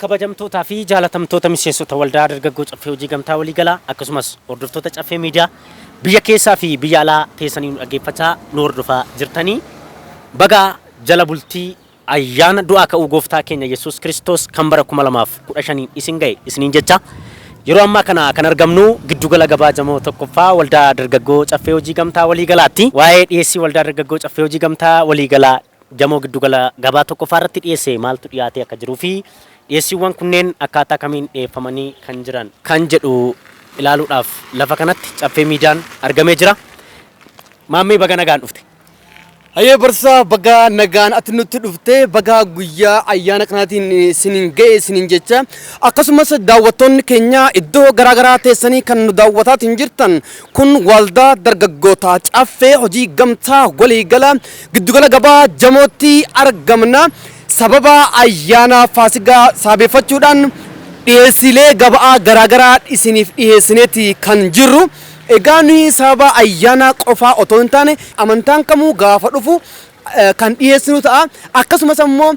Kabajamtootaa fi jaalatamtoota miseensota Waldaa Dargaggoo Caffee Hojii Gamtaa Waliigalaa akkasumas hordoftoota Caffee Miidiyaa biyya keessaa fi biyya alaa teessanii nu dhaggeeffachaa nu hordofaa jirtanii baga jala bultii ayyaana du'aa ka'uu gooftaa keenya Yesuus Kiristoos kan bara 2015 isin ga'e isiniin jecha yeroo ammaa kana kan argamnu giddugala gabaa Jamoo tokkoffaa Waldaa Dargaggoo Caffee Hojii Gamtaa Waliigalaatti. Waa'ee dhiyeessii Waldaa Dargaggoo Caffee Hojii Gamtaa Waliigalaa Jamoo giddugala gabaa tokkoffaa irratti dhiyeesse maaltu dhiyaatee akka jiruu fi dhiyeessiiwwan kunneen akkaataa kamiin dhiyeeffamanii kan jiran kan jedhu ilaaluudhaaf lafa kanatti Caffee Miidiyaan argamee jira. Maammee baga nagaan dhufte. Hayyee barsiisaa, baga nagaan ati nutti dhuftee, baga guyyaa ayyaana kanaatiin isiniin ga'e isiniin jecha, akkasumas daawwattoonni keenya iddoo garaagaraa teessanii kan nu daawwataatiin jirtan, kun waldaa dargaggootaa Caffee Hojii Gamtaa Waliigala giddugala gabaa Jamootti argamna. Sababa ayyaana Faasigaa sababeeffachuudhaan dhiyeessiilee gabaa garaagaraa isiniif dhiyeessineeti kan jirru. Egaa nuyi sababa ayyaanaa qofaa otoo hin taane amantaan kamuu gaafa dhufu kan dhiyeessinu ta'a. Akkasumas ammoo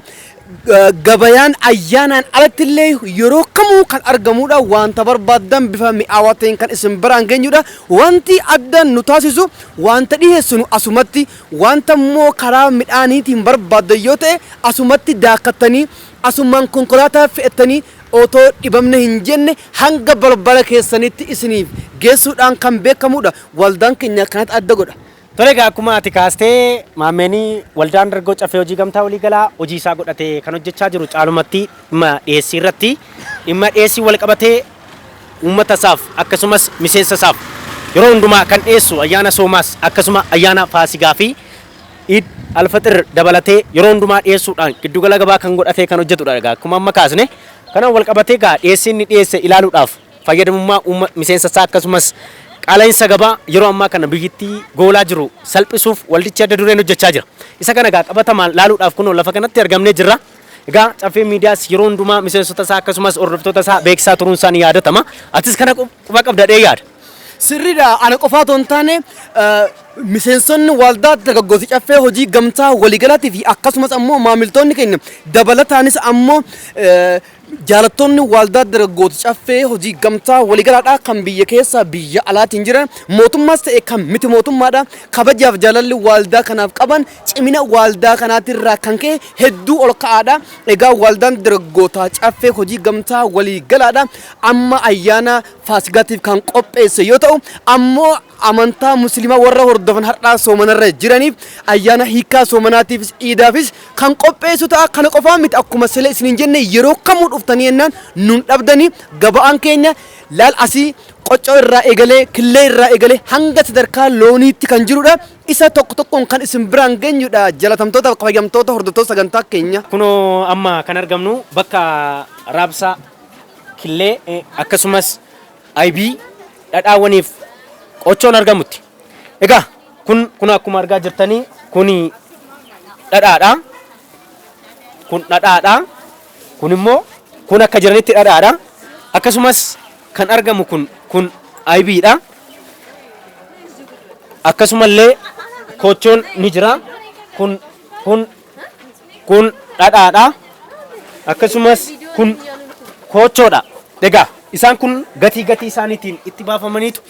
gabayaan ayyaanaan alatti illee yeroo kamuu kan argamudha. Wanta barbaaddan bifa mi'aawaa ta'een kan isin biraan geenyudha. Wanti adda nu taasisu wanta dhiyeessinu asumatti, wanta immoo karaa midhaaniitiin barbaaddan yoo ta'e asumatti daakkattanii asumaan konkolaataa fe'attanii otoo dhibamne hin jenne hanga balbala keessanitti isiniif geessuudhaan kan beekamudha. Waldaan keenya kanatti adda godha. Tole, egaa akkuma ati kaastee maammeenii, waldaan dargaggoo Caffee Hojii Gamtaa Waliigalaa hojii isaa godhatee kan hojjechaa jiru caalumatti dhimma dhiyeessii irratti, dhimma dhiyeessii wal qabatee uummata isaaf akkasumas miseensa isaaf yeroo hundumaa kan dhiyeessu, ayyaana soomaas akkasuma ayyaana Faasigaa fi Iid Alfaxir dabalatee yeroo hundumaa dhiyeessuudhaan giddugala gabaa kan godhatee kan hojjetudha. Egaa akkuma amma kaasne kanaan wal qabatee egaa dhiyeessii inni dhiyeesse ilaaluudhaaf fayyadamummaa miseensa isaa akkasumas qaala'insa gabaa yeroo ammaa kana biyyittii goolaa jiru salphisuuf waldichi adda dureen hojjechaa jira. Isa kana egaa qabatamaan laaluudhaaf kunoo lafa kanatti argamnee jirra. Egaa Caffee Miidiyaas yeroo hundumaa miseensota isaa akkasumas hordoftoota isaa beeksisaa turuun isaa ni yaadatama. Atis kana quba qabda dhee yaada. Sirriidha. Ana qofaa otoo hin taane miseensonni waldaa dargaggoota Caffee Hojii Gamtaa Waliigalaatii fi akkasumas ammoo maamiltoonni keenya, dabalataanis ammoo jaalattoonni waldaa dargaggoota Caffee Hojii Gamtaa Waliigalaadha kan biyya keessa biyya alaatiin jiran, mootummaas ta'e kan miti mootummaadha, kabajaaf jaalalli waldaa kanaaf qaban cimina waldaa kanaatirraa kan ka'e hedduu ol ka'aadha. Egaa waldaan dargaggoota Caffee Hojii Gamtaa Waliigalaadha amma ayyaana Faasigaatiif kan qopheesse yoo ta'u, ammoo amantaa musliimaa warra hordofan har'aa soomanarra jiraniif ayyaana hiikaa soomanaatiifis iidaafis kan qopheessu ta'a. Kana qofaa miti, akkuma sila isiniin jenne yeroo kamuu dhuftanii jennaan nun dhabdanii. Gaba'aan keenya laal, asii qoccoo irraa eegalee, killee irraa eegalee hanga sadarkaa looniitti kan jirudha. Isa tokko tokkoon kan isin biraan geenyudha, jalatamtoota, kabajamtoota hordoftoota sagantaa keenya. Kunoo amma kan argamnu bakka raabsaa killee akkasumas aybii, dhadhaawwaniif qochoon argamutti. Egaa kun akkuma argaa jirtanii kun dhadhaadha. Kun dhadhaadha. Kun immoo kun akka jiranitti dhadhaadha. Akkasumas kan argamu kun aybiidha. Akkasumallee kochoon ni jira. Kun dhadhaadha. Akkasumas kun kochoodha. Egaa isaan kun gatii gatii isaaniitiin itti baafamaniitu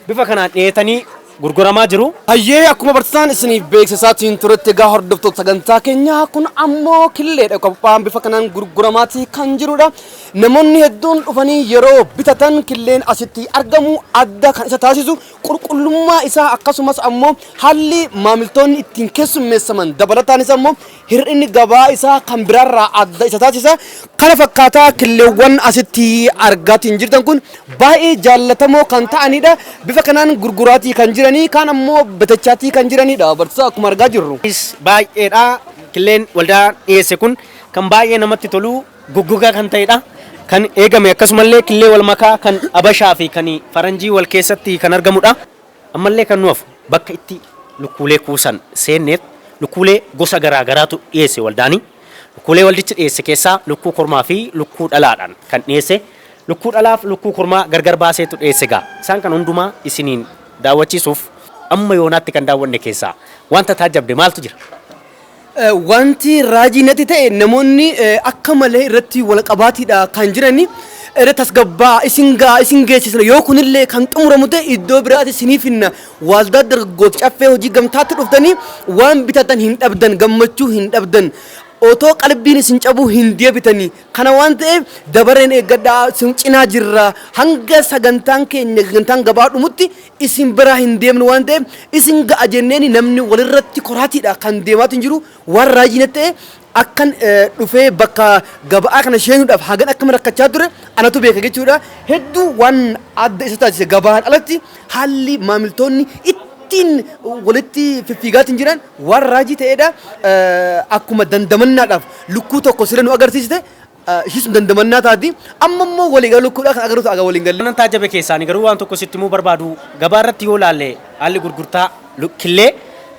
bifa kanaan dhiyeetanii gurguramaa jiru. Hayyee, akkuma barsiisaan isiniif beeksisaatiin turetti, egaa hordoftoota sagantaa keenyaa, kun ammoo killeedha. Qophaa'an bifa kanaan gurguramaatii kan jirudha. Namoonni hedduun dhufanii yeroo bitatan killeen asitti argamu adda kan isa taasisu qulqullummaa isaa, akkasumas ammoo haalli maamiltoonni ittiin keessummeessaman, dabalataanis ammoo hir'inni gabaa isaa kan biraarraa adda isa taasisa. Kana fakkaataa killeewwan asitti argaatiin jirtan kun baay'ee jaallatamoo kan ta'anidha. Bifa kanaan gurguraatii kan jiranii, kaan ammoo bitachaatii kan jiranidha. Barsiisaa, akkuma argaa jirru. Baay'eedha. Killeen waldaa dhiyeesse kun kan baay'ee namatti tolu, goggogaa kan ta'edha. Kan eegame akkasumallee killee wal makaa kan abashaa fi kan faranjii wal keessatti kan argamudha. Ammallee kan nu hafu bakka itti lukkuulee kuusan seenneet lukkuulee gosa garaa garaatu dhiyeesse waldaanii. Lukkuulee waldichi dhiyeesse keessaa lukkuu kormaa fi lukkuu dhalaadhaan kan dhiyeesse. Lukkuu dhalaaf lukkuu kormaa gargar baaseetu dhiyeesse gaa. Isaan kan hundumaa isiniin daawwachiisuuf amma yoonaatti kan daawwanne keessaa wanta taajjabde maaltu jira? Wanti raajii natti ta'e namoonni akka malee irratti wal qabaatiidha kan jirani. Irra tasgabbaa isin ga'a isin geessisna, yoo kunillee kan xumuramu ta'e iddoo biraatti isiniif hinna. Waldaa Dargaggoota Caffee Hojii Gamtaatti dhuftanii waan bitatan hin dhabdan, gammachuu hin dhabdan. Otoo qalbiin isin cabuu hin deebitanii. Kana waan ta'eef dabareen eeggadhaa, isin cinaa jirra. Hanga sagantaan keenya sagantaan gabaa dhumutti isin biraa hin deemnu waan ta'eef isin ga'a jenneeni namni walirratti koraatiidha kan deemaatu hin jiru. Waan raajii natti ta'e akkan dhufee bakka gabaa kana seenuudhaaf hagan akkam rakkachaa ture anatu beeka jechuudha. Hedduu waan adda isa taasise gabaan alatti haalli maamiltoonni ittiin walitti fiffiigaatiin jiran waan raajii ta'edha. Akkuma dandamannaadhaaf lukkuu tokko sila nu agarsiiste, ishii sun dandamannaa taati. Amma immoo waliigala lukkuudhaa kan agarru ta'a waliin galle. Kanan taajjabe keessaani garuu waan tokko sitti himuu barbaadu, gabaa irratti yoo laalle haalli gurgurtaa killee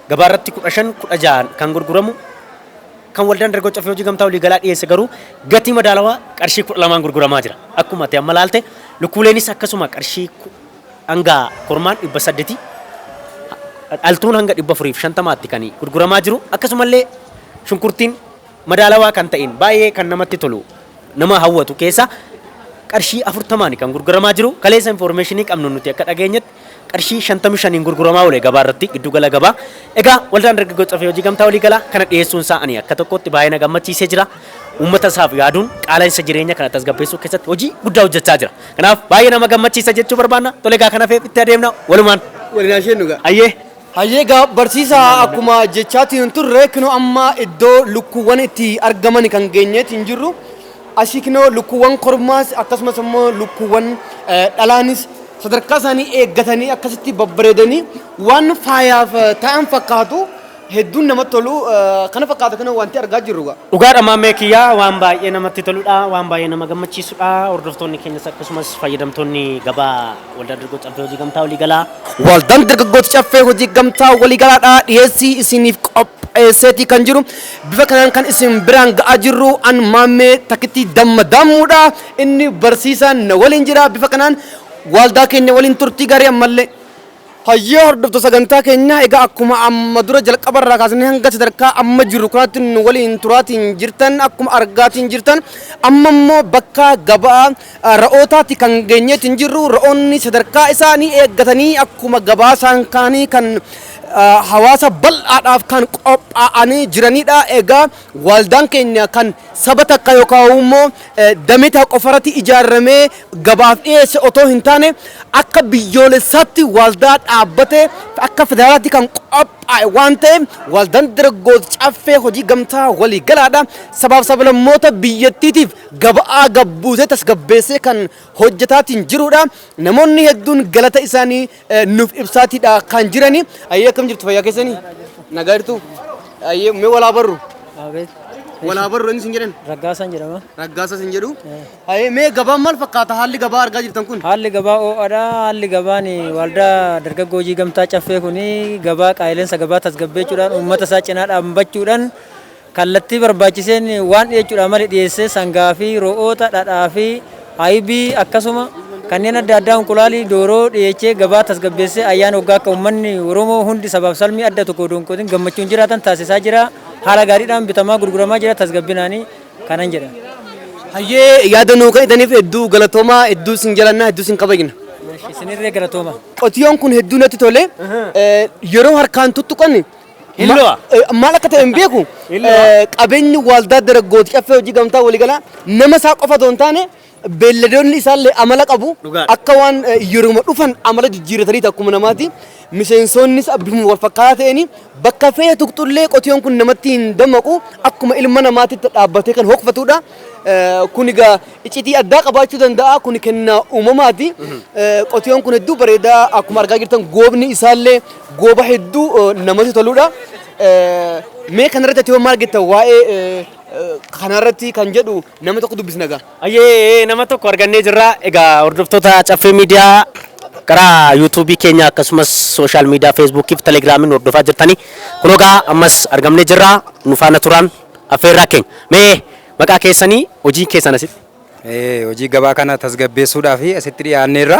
gabaa irratti 15, 16 kan gurguramu kan Waldaan Dargaggoo Caffee Hojii Gamtaa Waliigalaa dhiyeesse garuu gatii madaalawaa qarshii 12n gurguramaa jira. Akkuma ati amma laalte lukkuuleenis akkasuma qarshii hanga kormaan 800, dhaltuun hanga 450tti kan gurguramaa jiru. Akkasumallee shunkurtiin madaalawaa kan ta'in baay'ee kan namatti tolu nama hawwatu keessa qarshii 40n kan gurguramaa jiru. Kaleessa information qabnu nuti akka dhageenyetti qarshii 55n gurguramaa oole gabaa irratti, giddugala gabaa. Egaa Waldaan Dargaggoo Caffee Hojii Gamtaa Waliigalaa kana dhiyeessuun isaa ani akka tokkotti baay'ee na gammachiisee jira. Uummata isaaf yaaduun qaala'insa jireenya kana tasgabbeessuu keessatti hojii guddaa hojjechaa jira. Kanaaf baay'ee nama gammachiisa jechuu barbaanna. Tole, egaa kana feef itti adeemna walumaan. Waliin isheen dhugaa. Ayyee. Hayyee, egaa barsiisaa, akkuma jechaatiin turre kinoo amma iddoo lukkuuwwan itti argaman kan geenyeetiin jirru. Asii kinoo lukkuuwwan kormaas akkasumas immoo lukkuuwwan dhalaanis sadarkaa isaanii eeggatanii akkasitti babbareedanii waan faayaaf ta'an fakkaatu, hedduun namatti tolu. Kana fakkaata kana wanti argaa jirru gaa. Dhugaadha maammee kiyyaa, waan baay'ee namatti toludha, waan baay'ee nama gammachiisudha. Hordoftoonni keenyas akkasumas fayyadamtoonni gabaa Waldaa Dargaggoo Caffee Hojii Gamtaa Waliigalaa. Waldaan Dargaggoota Caffee Hojii Gamtaa Waliigalaadhaa dhiyeessii isiniif qopheesseeti kan jiru. Bifa kanaan kan isin biraan ga'aa jirru an maammee takkitti damma daammuudha. Inni barsiisaan na waliin jira. Bifa kanaan waldaa keenya waliin turtii gaarii ammallee. Hayyee, hordoftoota sagantaa keenyaa, egaa akkuma amma dura jalqaba irraa kaasnee hanga sadarkaa amma jirru kanaatti nu waliin turaatiin jirtan, akkuma argaatiin jirtan amma immoo bakka gabaa ra'ootaatti kan geenyeetiin jirru. Ra'oonni sadarkaa isaanii eeggatanii akkuma gabaa isaan kaanii kan hawaasa bal'aadhaaf kan qophaa'anii jiranidha. Egaa waldaan keenya kan saba takka yookaan immoo damee takka qofarratti ijaarramee gabaaf dhiyeesse otoo hin taane akka biyyoolessaatti waldaa dhaabbate akka federaalaatti kan qophaa'e waan ta'eef Waldaan Dargaggoota Caffee Hojii Gamtaa Waliigalaadha. Sabaaf sablammoota biyyattiitiif gaba'aa gabbuusee tasgabbeessee kan hojjetaatiin jirudha. Namoonni hedduun galata isaanii nuuf ibsaatiidha kan jirani. Ayyee, akkam jirtu, fayyaa keessanii? Nagaa jirtu? Ayyee, mee walaa barru? Abeet. Walaa barru, eenyu isin jedhan? Raggaasaan jedhama. Raggaasaa isin jedhu. Ayyee, mee gabaan maal fakkaata, haalli gabaa argaa jirtan kun? Haalli gabaa ho'aadha. Haalli gabaan Waldaa Dargaggoo Hojii Gamtaa Caffee kuni gabaa qaala'insa gabaa tasgabbeechuudhaan uummata isaa cinaa dhaabbachuudhaan kallattii barbaachiseen waan dhiyeechuudhaan malee dhiyeessee sangaa fi ro'oota, dhadhaa fi ayibii akkasuma kanneen adda addaa, unqulaalii, dooroo dhiyeechee gabaa tasgabbeessee ayyaana waggaa akka uummanni Oromoo hundi sabaaf salmii adda tokko odoo hin qoodin gammachuun jiraatan taasisaa jira. Haala gaariidhaan bitamaa gurguramaa jira tasgabbinaanii kanan jedha. Hayyee, yaada nuu kennitaniif hedduu galatoomaa, hedduu isin jalannaa, hedduu isin kabajna. Isinirree galatooma. Qotiyyoon kun hedduu natti tole. Yeroo harkaan tuttuqan Hin lo'a. Maal akka ta'e hin beeku. Hin lo'a. Qabeenyi Waldaa Dargaggoota Caffee Hojii Gamtaa Waliigalaa nama isaa qofa otoo hin taane beelladoonni isaallee amala qabu. Dhugaadha. Akka waan yeruma dhufan amala jijjiirrataniiti akkuma namaati. Miseensonnis bifuma wal fakkaataa ta'een bakka fe'e tuqxullee qotiyyoon kun namatti hin dammaqu, akkuma ilma namaatitti dhaabbatee kan hokfatudha. Kun egaa icitii addaa qabaachuu danda'a. Kun kennaa uumamaati. Qotiyyoon kun hedduu bareedaa, akkuma argaa jirtan goobni isaallee gooba hedduu namatti toludha. Mee kanarratti ati hoo maal jetta, waa'ee kanarratti kan jedhu nama tokko dubbisna gaa. Ayyee, nama tokko argannee jirra. Egaa hordoftoota Caffee Miidiyaa karaa yuutuubii keenya akkasumas social media Feesbuukii fi Telegiraamiin hordofaa jirtanii. Kun egaa ammas argamnee jirra. Nu faana turan affeerraa keenya. Mee maqaa keessanii, hojii keessan asitti? Hojii gabaa kana tasgabbeessuudhaaf asitti dhiyaanneerra.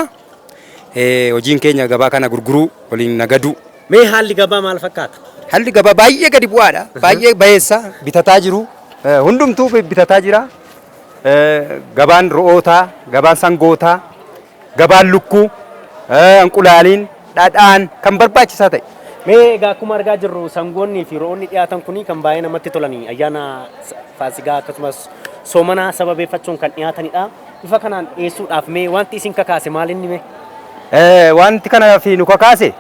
Hojiin keenya gabaa kana gurguruu, waliin nagaduu. Mee haalli gabaa maal fakkaata? Haalli gabaa baay'ee gadi bu'aadha. Baay'ee bayeessa bitataa jiru. Hundumtuu bitataa jira. Gabaan ro'ootaa, gabaan sangootaa, gabaan lukkuu, inqulaaliin, dhadhaan kan barbaachisaa ta'e. Mee egaa akkuma argaa jirru sangoonni fi ro'oonni dhiyaatan kuni kan baay'ee namatti tolanii ayyaana Faasigaa akkasumas soomana sababeeffachuun kan dhiyaatanidha. Bifa kanaan dhiyeessuudhaaf mee wanti isin kakaase maal inni mee? Wanti kanaaf nu kakaase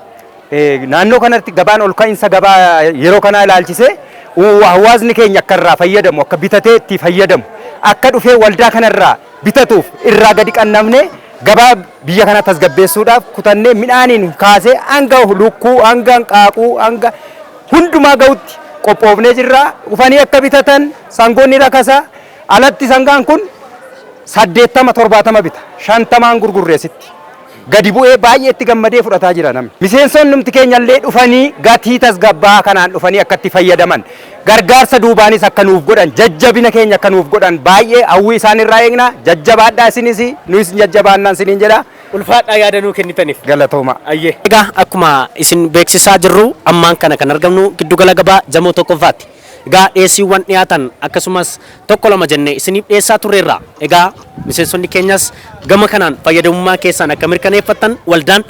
naannoo kanatti gabaan ol ka'iinsa gabaa yeroo kanaa ilaalchisee hawaasni keenya akka irraa fayyadamu, akka bitatee itti fayyadamu, akka dhufee waldaa kanarraa bitatuuf irraa gadi qannamnee gabaa biyya kana tasgabbeessuudhaaf kutannee midhaaniin kaasee hanga lukkuu, hanga hanqaaquu, hanga hundumaa ga'utti qophoofnee jirra. Dhufanii akka bitatan sangoonni rakasa. Alatti sangaan kun 80 70 bita. 50n gurgurreessitti. Gadi bu'ee baay'ee itti gammadee fudhataa jira namni. Miseensonni keenya illee dhufanii gatii tasgabbaa kanaan dhufanii akka itti fayyadaman, gargaarsa duubaanis akka nuuf godhan, jajjabina keenya akka nuuf godhan baay'ee hawwii isaan irraa eegna. Jajjabaadhaa isinis, nuyis jajjabaannaan isiniin jedha. Ulfaadhaa yaada nuu kennitaniif. Galatooma. Ayyee. Egaa akkuma isin beeksisaa jirru ammaan kana kan argamnu giddugala gabaa Jamoo tokkoffaatti. Egaa dhiyeessiiwwan dhiyaatan akkasumas tokko lama jennee isiniif dhiyeessaa turreerra. Egaa miseensonni keenyas gama kanaan fayyadamummaa keessan akka mirkaneeffattan waldaan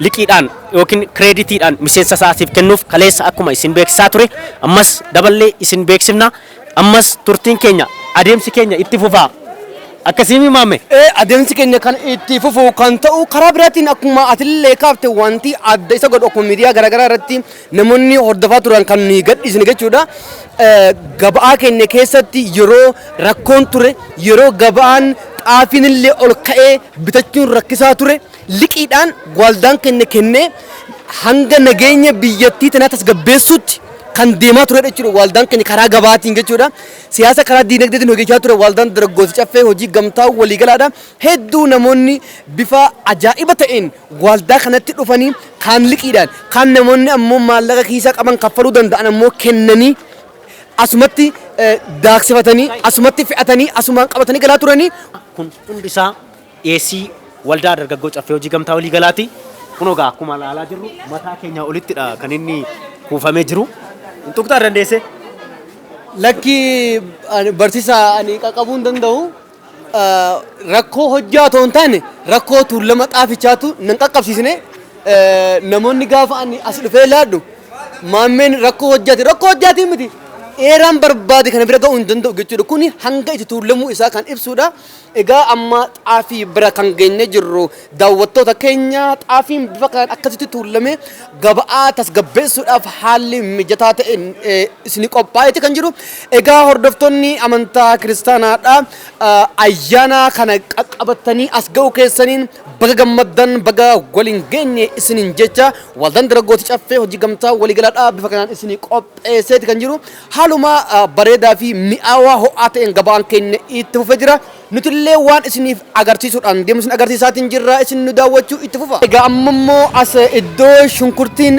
liqiidhaan yookiin kireeditiidhaan miseensa isaatiif kennuuf kaleessa akkuma isin beeksisaa ture ammas daballee isin beeksifna. Ammas turtiin keenya, adeemsi keenya itti fufaa. Akkasii maamme? Adeemsi keenya kan itti fufu kan ta'u karaa biraatiin akkuma atillee kaafte wanti adda isa godhu akkuma miidiyaa garaagaraa irratti namoonni hordofaa turan kan nuyi gadhiisne jechuudha. Gabaa keenya keessatti yeroo rakkoon ture, yeroo gabaan xaafiin illee ol ka'ee bitachuun rakkisaa ture, liqiidhaan waldaan keenya kennee hanga nageenya biyyattii tanaa tasgabbeessuutti kan deemaa turedha jechuudha waldaan keenya karaa gabaatiin jechuudha. Siyaasa karaa diinagdeetiin hojjechaa ture waldaan dargaggoota caffee hojii gamtaa waliigalaadha. Hedduu namoonni bifa ajaa'iba ta'een waldaa kanatti dhufanii kaan liqiidhaan, kaan namoonni ammoo maallaqa kiisaa qaban kaffaluu danda'an ammoo kennanii asumatti daaksifatanii, asumatti fe'atanii, asumaan qabatanii galaa turanii. Kun hundisaa dhiyeessii waldaa dargaggoo caffee hojii gamtaa waliigalaati. Kun egaa akkuma ilaalaa jirru mataa keenya olittidha kan inni kuufamee jiru. Hin tuqxaa dandeesse? Lakki, barsiisaa, ani qaqqabuu hin danda'u. Rakkoo hojjaa otoo hin taane rakkoo tuulama xaafichaatu nan qaqqabsiisne. Namoonni gaafa ani as dhufee laadhu, "Maammeen rakkoo hojjaati, rakkoo hojjaatii miti, dheeraan barbaade kana bira ga'uu hin danda'u" jechuudha. Kuni hanga itti tuulamuu isaa kan ibsudha. Egaa amma xaafii bira kan geenye jirru, daawwattoota keenya, xaafiin bifa kanaan akkasitti tuulame gabaa tasgabbeessuudhaaf haalli mijataa ta'e isinii qophaa'eeti kan jiru. Egaa hordoftoonni amantaa kiristaanaadha. Ayyaana kana qaqqabattanii as ga'uu keessaniin baga gammaddan, baga waliin geenye isiniin jecha waldaan dargaggoota caffee hojii gamtaa waliigalaadha bifa kanaan isinii qopheesseeti kan jiru. Haaluma bareedaa fi mi'aawaa ho'aa ta'een gabaan keenya itti fufee jira. Nuti illee waan isiniif agarsiisuudhaan deemu isin agarsiisaatiin jirra, isin nu daawwachuu itti fufa. Egaa amma immoo as iddoo shunkurtiin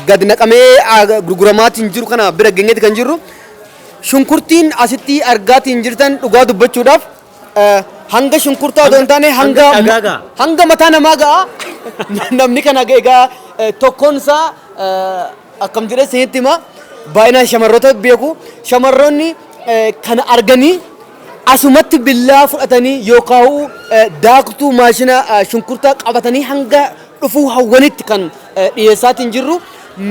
gad naqamee gurguramaatiin jiru kana bira geenyeeti kan jirru. Shunkurtiin asitti argaatiin jirtan dhugaa dubbachuudhaaf hanga shunkurtaa otoo hin taane hanga dhagaa ga'a. Hanga mataa namaa ga'a. Namni kana egaa tokkoon isaa akkam jedhee isinitti hima, baay'inaan shamarroota beeku. Shamarroonni kana arganii asumatti billaa fudhatanii yookaan daaktuu maashina shunkurtaa qabatanii hanga dhufuu hawwanitti kan dhiyeessaatiin jirru.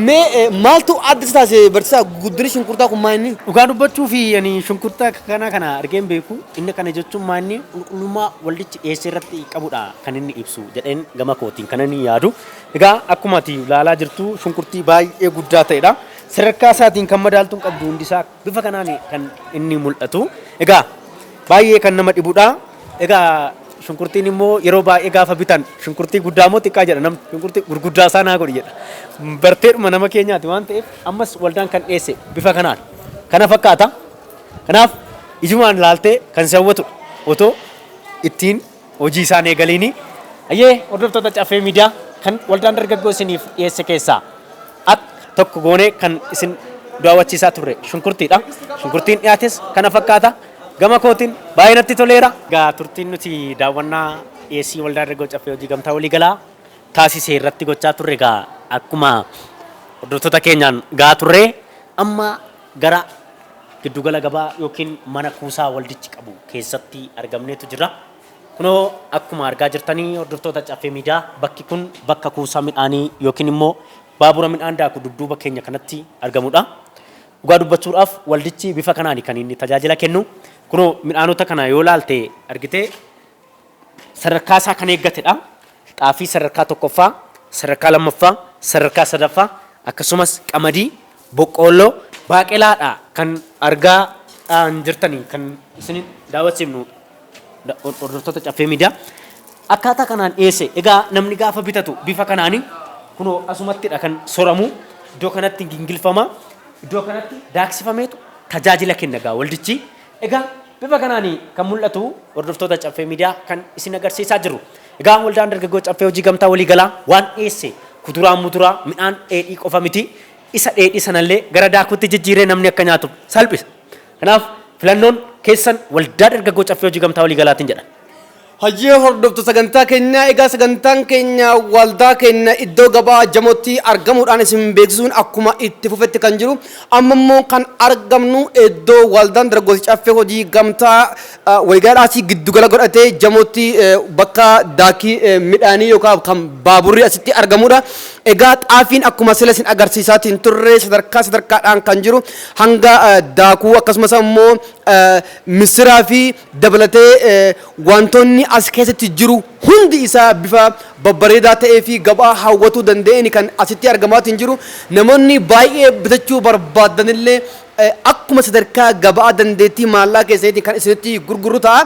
Mee maaltu adda isa taasise, barsiisaa, guddinni shunkurtaa kun maal inni? Dhugaa dubbachuu fi ani shunkurtaa kana argeen beeku. Inni kana jechuun maanni qulqullummaa waldichi dhiyeessee irratti qabudha kan inni ibsu jedheen gama kootiin kan inni yaadu. Egaa akkuma ati ilaalaa jirtu shunkurtii baay'ee guddaa ta'edha. Sadarkaa isaatiin kan madaaltuun qabdu hundisaa bifa kanaan kan inni mul'atu. Egaa baay'ee kan nama dhibudha. Egaa shunkurtiin immoo yeroo baay'ee gaafa bitan shunkurtii guddaa moo xiqqaa jedha namni, shunkurtii gurguddaa isaa naa godhi jedha. Barteedhuma nama keenyaati waan ta'eef ammas waldaan kan dhiyeesse bifa kanaan kana fakkaata. Kanaaf ijumaan ilaaltee kan si hawwatudha. Otoo ittiin hojii isaan eegaliini. Ayyee, hordoftoota Caffee Miidiyaa, kan waldaan dargaggoo isiniif dhiyeesse keessaa akka tokko goonee kan isin daawwachiisaa turre shunkurtiidha. Shunkurtiin dhiyaates kana fakkaata. Gama kootiin baay'ee natti toleera. Egaa turtiin nuti daawwannaa dhiyeessii waldaa dargaggoo caffee hojii gamtaa waliigalaa taasise irratti gochaa turre egaa akkuma Hordoftoota keenyaan gahaa turre amma gara giddugala gabaa yookiin mana kuusaa waldichi qabu keessatti argamneetu jira. Kunoo akkuma argaa jirtanii hordoftoota Caffee Miidiyaa bakki kun bakka kuusaa midhaanii yookiin immoo baabura midhaan daaku dudduuba keenya kanatti argamudha. Dhugaa dubbachuudhaaf waldichi bifa kanaani kan inni tajaajila kennu. Kunoo midhaanota kana yoo laalte argitee sadarkaa isaa kan eeggatedha. Xaafii sadarkaa tokkoffaa, sadarkaa lammaffaa, sadarkaa sadaffaa akkasumas qamadii, boqqoolloo, baaqelaadha kan argaa jirtanii kan isin daawwachiifnu hordoftoota Caffee Miidiyaa. Akkaataa kanaan dhiyeesse egaa namni gaafa bitatu bifa kanaani kunoo asumattidha kan soramu iddoo kanatti gingilfama iddoo kanatti daaksifameetu tajaajila kenna egaa waldichi. Egaa bifa kanaan kan mul'atu hordoftoota Caffee Miidiyaa kan isin agarsiisaa jirru. Egaa waldaan dargaggoo Caffee Hojii Gamtaa Waliigalaa waan dhiyeesse kuduraa muduraa midhaan dheedhii qofa miti isa dheedhii sanallee gara daakuutti jijjiiree namni akka nyaatu salphisa. Kanaaf filannoon keessan waldaa dargaggoo Caffee Hojii Gamtaa Waliigalaatiin jedha. Hayyee hordoftu sagantaa keenyaa egaa sagantaan keenya waldaa keenya iddoo gabaa Jamootti argamuudhaan isin beeksisuun akkuma itti fufetti kan jiru amma immoo kan argamnu iddoo waldaan dargaggoota Caffee Hojii Gamtaa waliigalaadhaas giddugala godhatee Jamootti bakka daakii midhaanii yookaan kan baaburri asitti argamudha. Egaa xaafiin akkuma sila isin agarsiisaatiin turre sadarkaa sadarkaadhaan kan jiru hanga daakuu akkasumas immoo missiraa fi dabalatee wantoonni as keessatti jiru hundi isaa bifa babbareedaa ta'ee fi gabaa hawwatuu danda'een kan asitti argamaatiin jiru. Namoonni baay'ee bitachuu barbaadanillee akkuma sadarkaa gabaa dandeettii maallaa keessanitti kan isinitti gurguru ta'a.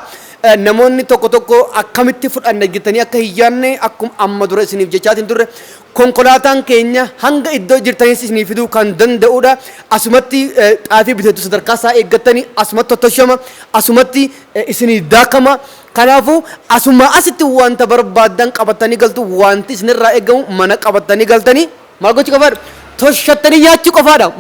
Namoonni tokko tokko akkamitti fudhanna jettanii akka hin yaadne akkuma amma dura isiniif jechaatiin turre konkolaataan keenya hanga iddoo jirtanis isinii fiduu kan danda'udha. Asumatti xaafii bitattu sadarkaa isaa eeggattanii asumatti tottoshama asumatti isinii daakama. Kanaafuu asuma asitti wanta barbaaddan qabatanii galtu wanti isinirraa eegamu mana qabatanii galtanii maal gochuu qofaadha? Toshattanii nyaachuu qofaadha.